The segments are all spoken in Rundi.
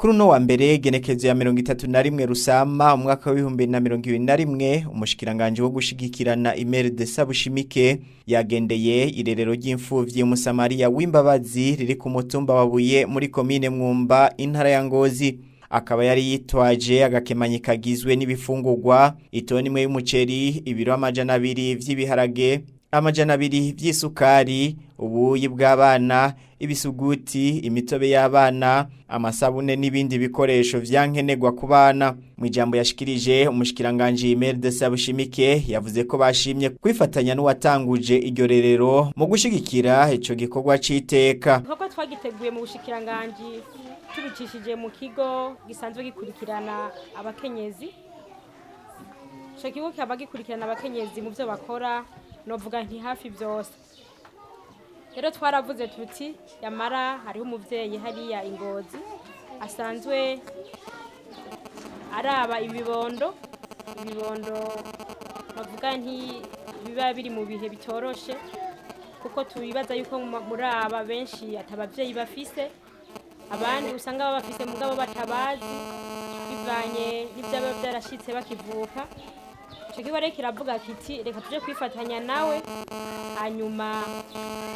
Kuri uno wa mbere genekezo ya 31 Rusama umwaka w'ibihumbi na 2021, umushikiranganje wo gushigikirana Imelde Sabushimike yagendeye irerero ry'imfuvyi Umusamariya w'imbabazi riri ku mutumba wa Buye muri komine Mwumba, intara ya Ngozi. Akaba yari yitwaje agakemanyi kagizwe n'ibifungurwa: itoni imwe y'umuceri, ibiro 200 vy'ibiharage, 200 vy'isukari, ubuyi bw'abana, ibisuguti, imitobe y'abana, amasabune n'ibindi bikoresho vyankenerwa ku bana. Mu ijambo yashikirije, umushikiranganje Imelde Sabushimike yavuze ko bashimye kwifatanya n'uwatanguje iryo rerero mu gushigikira ico gikorwa c'iteka. Igikorwa twagiteguye mu bushikiranganji tubicishije mu kigo gisanzwe gikurikirana abakenyezi. Ico kigo kikaba gikurikirana abakenyezi mu byo bakora, novuga nti hafi byose. Rero twaravuze tuti yamara hariho umuvyeyi hariya ingozi asanzwe araba ibibondo, ibibondo bavuga nti biba biri mu bihe bitoroshe, kuko tubibaza yuko muri aba benshi atabavyeyi bafise, abandi usanga baba bafise mugabo batabazi bivanye n'ivyaba vyarashitse bakivuka. Ico kigo rero kiravuga kiti reka tuje kwifatanya nawe, hanyuma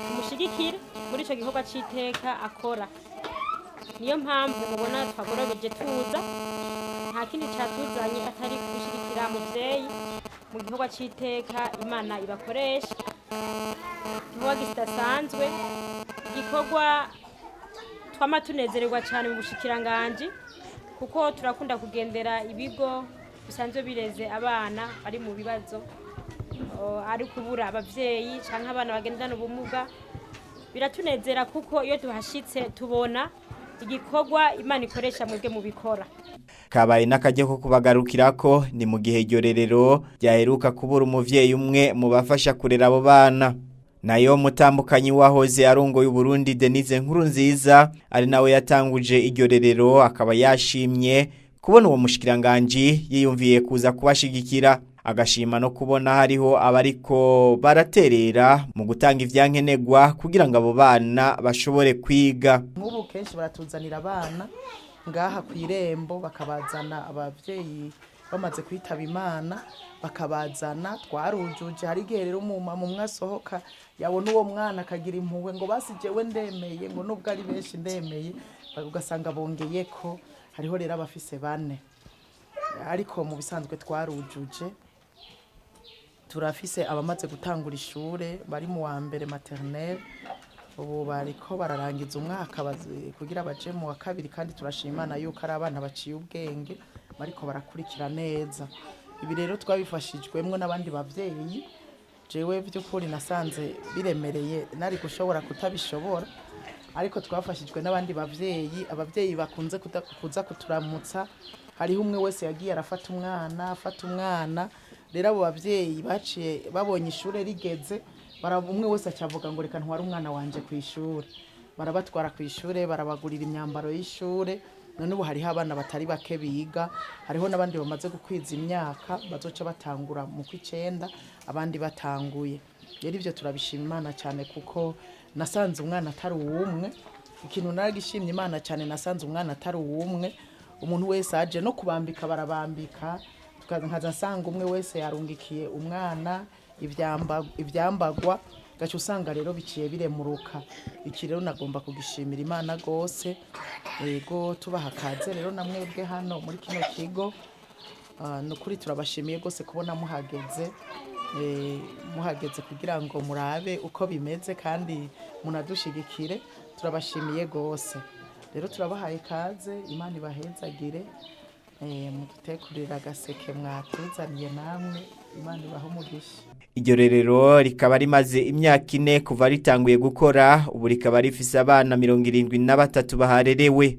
tumushigikire muri ico gikorwa c'iteka akora. Niyo mpamvu mubona twagorobeje tuza, nta kindi catuzanye atari gushigikira muvyeyi mu gikorwa c'iteka Imana ibakoresha, igikorwa kidasanzwe, igikorwa twama tunezererwa cyane mu bushikiranganji, kuko turakunda kugendera ibigo bisanzwe bireze abana bari mu bibazo, ari kubura abavyeyi canke abana bagendana ubumuga. Biratunezera kuko iyo tuhashitse tubona igikorwa Imana ikoresha mwebwe mu bikora. Kabaye n'akaryo ko kubagarukirako. Ni mu gihe iryo rerero ryaheruka kubura umuvyeyi umwe mu bafasha kurera abo bana. Nayo mutambukanyi wahoze arongoye Uburundi Denise Nkurunziza, ari nawe yatanguje iryo rerero, akaba yashimye kubona uwo mushikiranganji yiyumviye kuza kubashigikira, agashima no kubona hariho abariko baraterera mu gutanga ivyankenerwa kugira ngo abo bana bashobore kwiga. Nk'ubu kenshi baratuzanira abana ngaha ku irembo, bakabazana ababyeyi bamaze kwitaba Imana, bakabazana twarujuje. Hari igihe rero umumama umwe asohoka, yabona uwo mwana akagira impuhwe ngo basi jewe ndemeye, ngo nubwo ari benshi ndemeye, ugasanga bongeye ko hariho rero abafise bane. Ariko mu bisanzwe twarujuje, turafise abamaze gutangura ishure bari mu wa mbere maternelle, ubu bariko bararangiza umwaka kugira baje mu wa kabiri. Kandi turashima Imana yuko ari abana baciye ubwenge, bariko barakurikira neza. Ibi rero twabifashijwemwo n'abandi bavyeyi. Jewe vy'ukuri nasanze biremereye, nari gushobora kutabishobora, ariko twafashijwe n'abandi bavyeyi, abavyeyi bakunze kuza kuturamutsa. Hariho umwe wese yagiye arafata umwana, afata umwana. Rero abo bavyeyi baciye babonye ishure rigeze, umwe wese acavuga ngo reka ntware umwana wanje ku ishure. Barabatwara ku ishure, barabagurira imyambaro y'ishure. None ubu hariho abana batari bake biga, hariho n'abandi bamaze gukwiza imyaka bazoca batangura mu kw'icenda, abandi batanguye. Rero ivyo turabishima Imana cyane, kuko nasanze umwana atari uwumwe. Ikintu naragishimye Imana cyane, nasanze umwana atari uwumwe. Umuntu wese aje no kubambika barabambika. Nkaza nsanga umwe wese yarungikiye umwana ivyambagwa, gaca usanga rero biciye biremuruka. Iki rero nagomba kugishimira Imana gose. Yego, tubaha kaze rero namwebwe hano muri kino kigo. Ni ukuri turabashimiye gose kubona muhageze, muhageze kugira ngo murabe uko bimeze kandi munadushigikire. Turabashimiye gose. Rero turabahaye kaze, Imana ibahezagire. Mudutekurira agaseke mwatuzaniye namwe, Imana ibahe umugisha. Iryo rerero rikaba rimaze imyaka 4 kuva ritanguye gukora, ubu rikaba rifise abana 73 baharerewe.